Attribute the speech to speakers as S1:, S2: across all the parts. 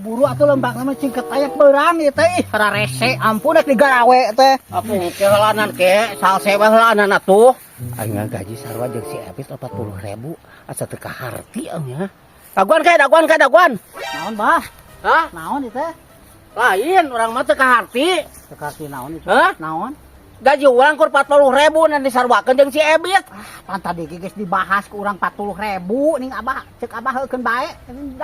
S1: Buru atuh lembang mah cing ketayak beurang ieu teh, ih rarese ampun rek digarawe teh.
S2: Ampun ke heulanan ke, salse we heulanan atuh. Aing gaji sarua jeung si Ebit 40.000, asa teu kaharti nya. Daguan ke, daguan ke, daguan.
S1: Naon, Bah?
S2: Hah?
S1: Naon ieu teh?
S2: Lain, urang mah teu kaharti.
S1: Teu kaharti naon itu?
S2: Hah?
S1: Naon?
S2: Gaji urang kur 40.000 nan disaruakeun jeung si Ebit.
S1: Ah, pan tadi ge geus dibahas ku urang 40.000 ning Abah, cek Abah heukeun bae.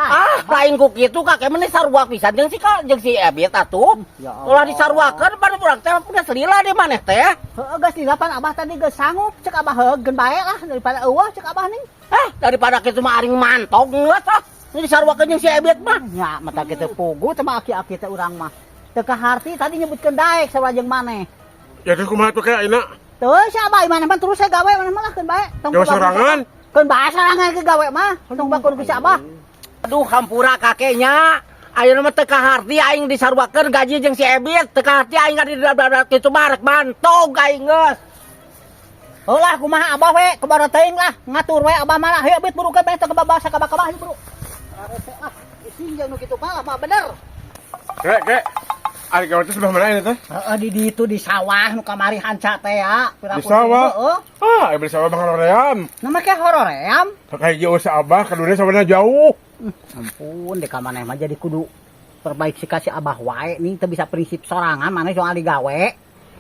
S2: Ah, lain ku kitu kakek mah sarua pisan jeung si ka jeung si Ebit atuh.
S1: Ya Allah.
S2: Ulah disaruakeun pan urang teh geus lila di maneh teh.
S1: Heeh, geus dilapan Abah tadi geus sanggup, cek Abah heukeun bae lah daripada eueuh cek Abah ning.
S2: Ah, daripada kitu mah aring mantog geus ah. Ini disaruakeun jeung si Ebit mah.
S1: Nya mata kitu pugu teh mah aki-aki teh urang mah. Teu kaharti tadi nyebutkeun daek sarua jeung maneh.
S3: Ya geus kumaha tuh kayak ayeuna?
S1: Teu si Abah maneh mah terus saya gawe maneh mah lah keun bae. Tong
S3: Gawe sorangan?
S1: Keun bae sorangan ke gawe mah. Tong bakun ku si Abah.
S2: Aduh, hampura kakeknya. Ayeuna mah teu kaharti aing disaruakeun gaji jeung si Ebit. Teu kaharti aing ngadi kitu mah rek mantog aing geus.
S1: Heuh lah kumaha Abah we, kebara teuing lah, ngatur we Abah mah lah. Heuh Bit burukeun bae teu kebabah sakabah-kabah buru. Rarese ah, ising jeung nu kitu mah mah bener.
S3: Kek, kek. Ari gawe teh sebelah mana ini teh?
S1: Heeh, di ditu di sawah nu kamari hanca teh ya.
S3: Di sawah?
S1: Heeh.
S3: Ah, di sawah bang hoream.
S1: Nu make horoream.
S3: Kayak jauh si Abah, kadunya sawahnya jauh.
S1: Ampun, dek maneh mah jadi kudu perbaik si kasih Abah wae nih teu bisa prinsip sorangan maneh soal digawe.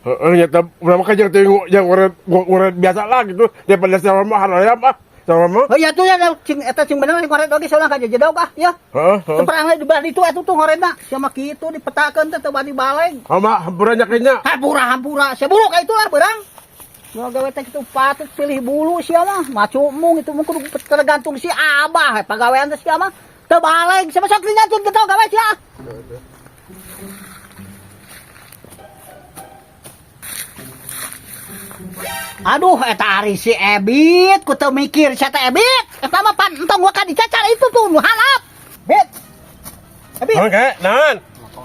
S3: Heeh, nya teh urang mah jeung teh yang ngoret biasa lah gitu daripada sawah mah hoream ah. Sawah mah.
S1: Oh iya tuh ya cing eta cing bener ngoret oge soalnya ka jejedog ah ya.
S3: Heeh, heeh.
S1: Teu perang di belah ditu atuh tuh ngoretna. Sia mah kitu dipetakeun teh teu badi baleg.
S3: Hama hampura nya kayaknya.
S1: Hampura hampura sia buruk ka itulah beurang. Nu gawe teh kitu patut pilih bulu sia mah. Macu mung itu mung kudu tergantung si Abah pagawean teh sia mah. Teu baleg sia mah sok dinyantun kitu gawe sia. Aduh, eta ari si Ebit, ku teu mikir sia teh Ebit. Eta mah pan entong gua ka dicacar itu tuh nu halap. Bit. Ebit.
S3: Naon kek? Naon?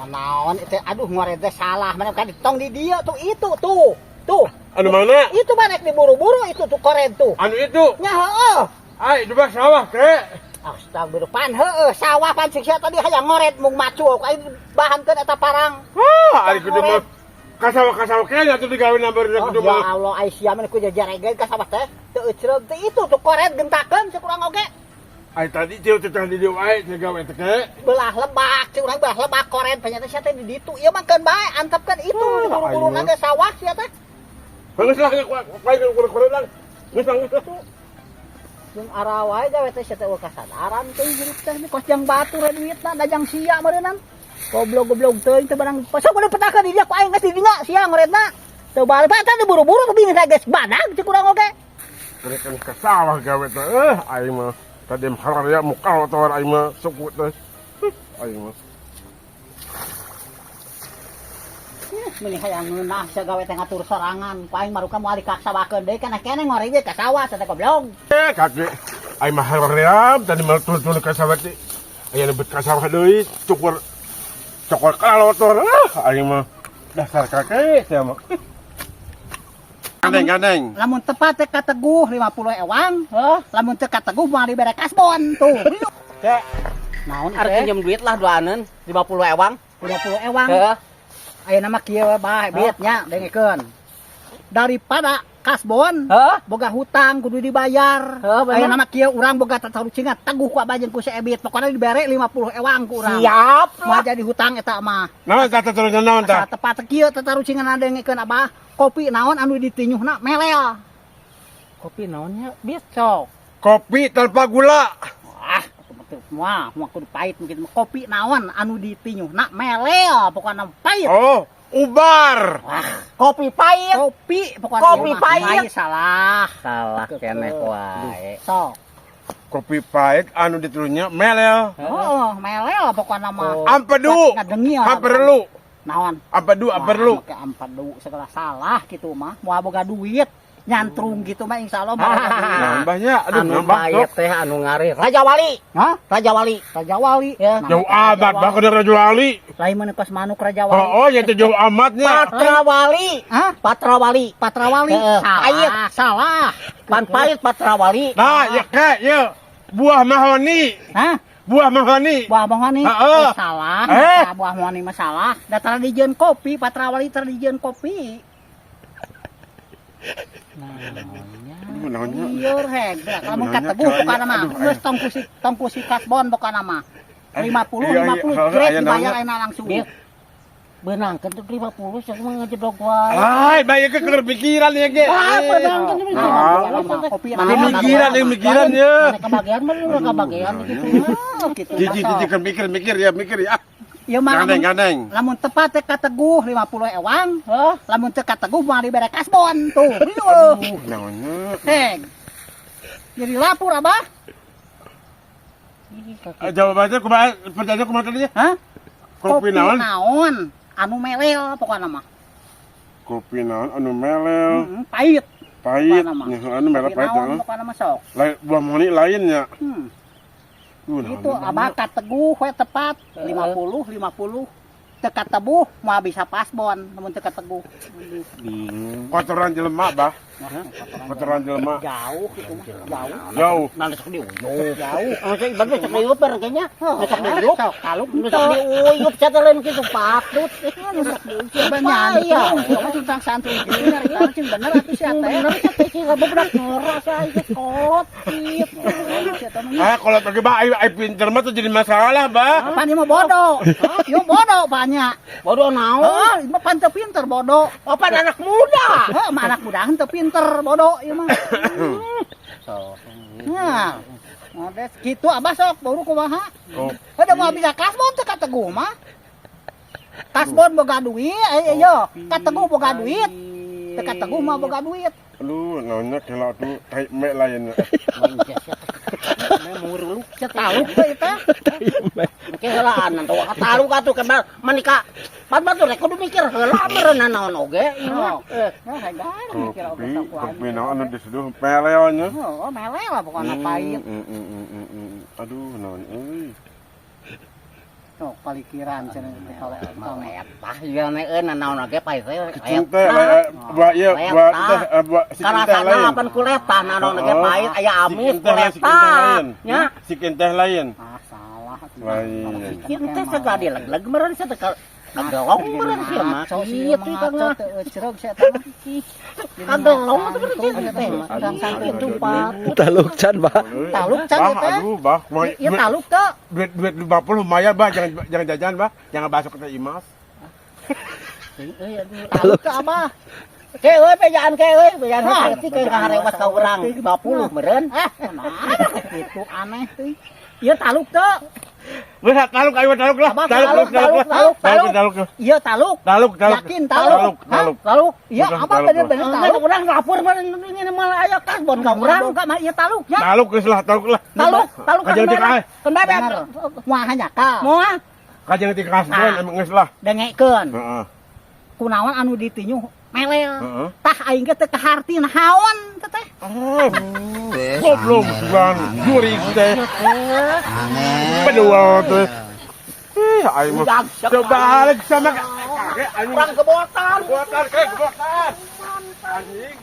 S1: Naon itu aduh ngoret teh salah, mana ka ditong di dia tuh itu tuh. Tuh.
S3: Anu mana?
S1: Itu mana diburu-buru itu tuh koret tuh.
S3: Anu itu.
S1: Nya heueuh.
S3: Ai, di bawah sawah kek.
S1: Astagfirullah, pan heueuh sawah pan sik sia tadi hayang ngoret mung macu aing bahankeun eta parang.
S3: Ah, ari kudu mah kasawah-kasawah kayaknya tuh digawe nambar
S1: Oh,
S3: kudu
S1: ya
S3: mah.
S1: Allah, ai sia mah ku jajaregeun ka sawah teh. Teu eucreug teh itu tuh koret gentakeun cek urang oge.
S3: Ai tadi teu teh di dieu wae teh gawe teh kek.
S1: Belah lebak, cek urang belah lebak koret ternyata sia teh di ditu. Ieu mah keun bae antepkeun itu
S3: Ah,
S1: diburu-buru
S3: aing mah.
S1: ke sawah sia teh.
S3: Geus lah kuaing kudu lah. Geus lah geus lah.
S1: Jeung arawae gawe teh sia teh eueuh kasadaran teh hirup teh kos jang batur we duitna dajang sia meureunnan. Goblok-goblok teuing teh barang sok kudu petakeun di dia ku aing geus di dinya sia ngoretna. Teu balik pan teh diburu-buru bingin geus badag cek urang oge.
S3: Kan ke sawah gawe teh. Aing mah tadi mah ya muka atau aing mah suku teh. Aing mah.
S1: Meni hayang ngeunah sia gawe teh ngatur sorangan. Ku aing maruka moal dikaksawakeun deui kana keneh ngore ge ka sawah teh goblok.
S3: Kaki aing mah hoream tadi mah turun ka sawah teh. Aya lebet ka sawah deui cukur cokor kalotor ah aing mah dasar kakek sia mah. Gandeng gandeng.
S1: Lamun tepat teh kateguh 50 ewang, heuh, lamun teu kateguh moal dibere kasbon tuh.
S2: Kek,
S1: Naon
S2: arek
S1: teh?
S2: pinjem duit lah duaneun 50 ewang.
S1: 50 ewang.
S2: Heeh.
S1: Ayeuna mah kieu we bae Bit nya dengekeun. Daripada kasbon
S2: Heuh?
S1: boga hutang kudu dibayar.
S2: Heuh, bener.
S1: Ayeuna mah kieu urang boga tatarucingan teguh ku abah jeung ku si Ebit. Pokona dibere 50 ewang ku urang.
S2: Siap
S1: Moal
S2: lah.
S1: jadi hutang eta mah.
S3: Naon tah tatarucingan naon tah?
S1: Asa tepat kieu tatarucingan dengekeun abah. Kopi naon anu ditinyuhna melel.
S2: Kopi naonnya Bit sok.
S3: Kopi tanpa gula.
S1: Wah, atuh mah mah kudu pahit mungkin. Kopi naon anu ditinyuhna melel pokona pahit.
S3: Oh, ubar.
S1: Wah,
S2: Kopi pahit.
S1: kopi pokona
S2: Kopi
S1: mah.
S2: pahit.
S1: Salah.
S2: Salah keneh wae.
S1: Sok.
S3: Kopi pahit anu ditinyuhna melel.
S1: Oh, melel pokona mah.
S3: Ampedu.
S1: Ngadengil.
S3: Amperlu.
S1: Naon?
S3: Ampedu amperlu.
S1: Wah, make ampedu segala salah gitu mah. Moal boga duit. Nyantrung gitu mah insyaallah moal boga duit.
S3: Nambahnya aduh
S2: Anu
S3: nambah
S2: pahit
S3: sok.
S2: teh anu ngarir. Raja Wali.
S1: Hah?
S2: Raja Wali.
S1: Raja Wali.
S2: Ya.
S1: Nah,
S3: Jauh
S1: Raja
S3: amat
S1: Wali.
S3: bah kana Raja Wali.
S1: Lain mun kos manuk Raja Wali.
S3: Oh, oh ya teh jauh amatnya.
S2: Patra Wali.
S1: Hah?
S2: Patra Wali.
S1: Patra Wali.
S2: Heeh.
S1: Salah.
S2: Pahit.
S1: Salah.
S2: Pan pahit Patra Wali.
S3: Nah, ya kek, ya. Buah mahoni.
S1: Hah?
S3: Buah mahoni.
S1: Buah mahoni.
S3: Heeh.
S1: Eh, salah.
S3: Eh.
S1: Nah, buah mahoni mah salah. Da tara dijieun kopi, patrawali tara dijieun kopi.
S3: Aduh, naonnya?
S1: Lieur heg, lamun
S3: Aduh,
S1: kateguh
S3: naonnya,
S1: pokana mah.
S3: aduh,
S1: Geus tong ku si kasbon pokana mah. 50
S3: Iya, iya,
S1: 50
S3: heeh,
S1: grade
S3: aya
S1: dibayar
S3: naonnya.
S1: ayeuna langsung.
S2: Dia beunangkeun tuh 50 sia mah ngejedog wae.
S3: Ay, bae ke keluar pikiran ya ge.
S2: Ah, beunangkeun tuh
S3: Ah.
S2: 50.
S1: Kopi
S3: Mikiran, yang mikiran ya.
S2: Mana kebagian mah lu kebagian gitu.
S1: Oh, gitu.
S3: Jiji jiji kan mikir mikir ya mikir ya.
S1: Ieu mah
S3: Gandeng
S1: lamun,
S3: gandeng.
S1: lamun tepat teh kateguh 50 ewang,
S2: Hah?
S1: lamun teu kateguh moal dibere kasbon tuh. Rieuh.
S3: Naonnya?
S1: Heg. Jadi lapor abah.
S2: Ih, kaki.
S3: Eh, jawabannya kumaha, pertanyaannya kumaha tadi ya?
S1: Hah?
S3: Kopi naon?
S1: Naon? Anu melel pokokna mah.
S3: Kopi naon anu melel,
S1: Pahit.
S3: Pahit.
S1: Pokokna mah.
S3: Nya, anu melel
S1: Kopi
S3: pahit
S1: naon
S3: heeh.
S1: pokokna mah sok.
S3: Lain buah mahoni lainnya. Naon
S1: Itu
S3: namanya?
S1: abah kateguh we tepat 50 50. Teu kateguh moal bisa pasbon lamun teu kateguh.
S2: Bingung.
S3: Kotoran jelema, Bah. Kotoran jelema.
S1: Jauh gitu mah. Jauh.
S3: Jauh.
S2: Nah, sok diuyup.
S1: Jauh.
S2: Masa ibarat sok diuyup bareng kayaknya. Sok diuyup.
S1: Sok taluk
S2: Sok diuyup sia teh lain kitu patut.
S1: Banyak.
S2: Iya.
S1: Iya, tentang santri gini nyarita cing bener atuh sia teh.
S2: Bener sia teh sih budak norak sia ieu kolot gitu.
S3: Ah, kalau pakai bah, ai pinter mah tuh jadi masalah, Bah.
S1: Pan ieu mah bodoh. Ieu bodoh banyak.
S2: Bodoh naon?
S1: Oh, ieu mah pan teu pinter bodoh.
S2: Opan anak muda.
S1: Heuh, mah anak muda teu pinter bodoh ieu mah.
S2: Sok.
S1: Nah, modes kitu abah sok baru kumaha.
S3: Oh,
S1: Ada mau bisa kasbon teu kateguh mah. Kasbon boga duit, eh yo, kateguh boga duit. Teu kateguh mah boga duit.
S3: Aduh, naonnya kela tuh tai mek lain.
S2: Muruluk sia teh.
S1: Taluk teh teh.
S2: Engke heulaan atuh taluk atuh ke manika. Pan batur rek kudu mikir heula meureun naon oge ieu mah.
S1: Oh. Nah, hegan mikir oge
S3: Kopi,
S1: sok ku
S3: kopi naon anu diseduh melelnya.
S1: Oh, melel lah pokoknya pahit.
S3: Aduh, naon euy.
S1: Sok palikiran cenah teh kalau
S2: Tah ieu na euy naon oge pahit teh.
S3: Kicung teh buah ieu, buah teh, buah sikin teh
S2: Karasana
S3: lain.
S2: apan kuletah naon oge
S3: Oh.
S2: pahit aya amis
S3: Sikin teh lain, sikin teh
S2: kuletah.
S3: lain.
S2: Nya.
S3: Sikin teh lain.
S1: Ah, salah.
S3: Lain.
S2: Kieu teh sagadi leg-leg meureun sia teh kagelong meureun sia mah. Kieu teh mah.
S1: Cerog sia teh mah.
S2: Kagelong teh meureun sia teh mah.
S3: Aduh,
S2: Itu
S3: aduh,
S2: patut.
S4: Taluk can, Pak.
S1: Taluk can
S3: Bah,
S1: ieu teh.
S3: aduh, bah. Mau
S1: Ieu taluk teh.
S3: Duit duit 50 lumayan, Bah. Jangan jangan jajan, Bah. Jangan masuk ke Imas.
S2: Euy aduh.
S1: Taluk teh abah.
S2: Ke euy bejaan ke euy, bejaan
S1: Nah,
S2: heuh ke ngaharewas ka urang 50 meureun.
S1: Ah, kumaha gitu aneh teh. Ieu taluk teh.
S3: Wes taluk ayo taluk lah.
S1: Abah,
S3: Taluk
S1: taluk,
S3: taluk
S1: taluk,
S3: taluk taluk.
S1: Ieu taluk.
S3: Taluk taluk.
S1: Yakin taluk.
S3: Taluk taluk.
S2: Taluk.
S1: Iya,
S3: Bukan
S1: abah
S3: taluk,
S1: bener-bener
S2: Taluk
S1: taluk.
S2: urang lapor meureun ini malah aya kasbon ka urang.
S1: Urang mah ieu taluk ya.
S3: Taluk geus lah, taluk lah.
S2: Taluk, taluk kan
S3: Kajeng
S2: merah.
S3: tika.
S2: Kan bebek.
S1: Bener. Moal hanyakal.
S2: Moal
S3: Kajeng tika kasbon
S1: Nah.
S3: emang geus lah.
S1: Dengekeun.
S3: Heeh.
S1: Kunaon anu ditinju melel.
S3: Heeh.
S1: Tah aing ge teu kaharti naon teh teh.
S3: Ah, goblok sugan jurig teh. Pedua teh. Ih, aing mah. Coba balik sama kakek anjing.
S2: Urang kebotan.
S3: Kebotan, kek, kebotan. Anjing.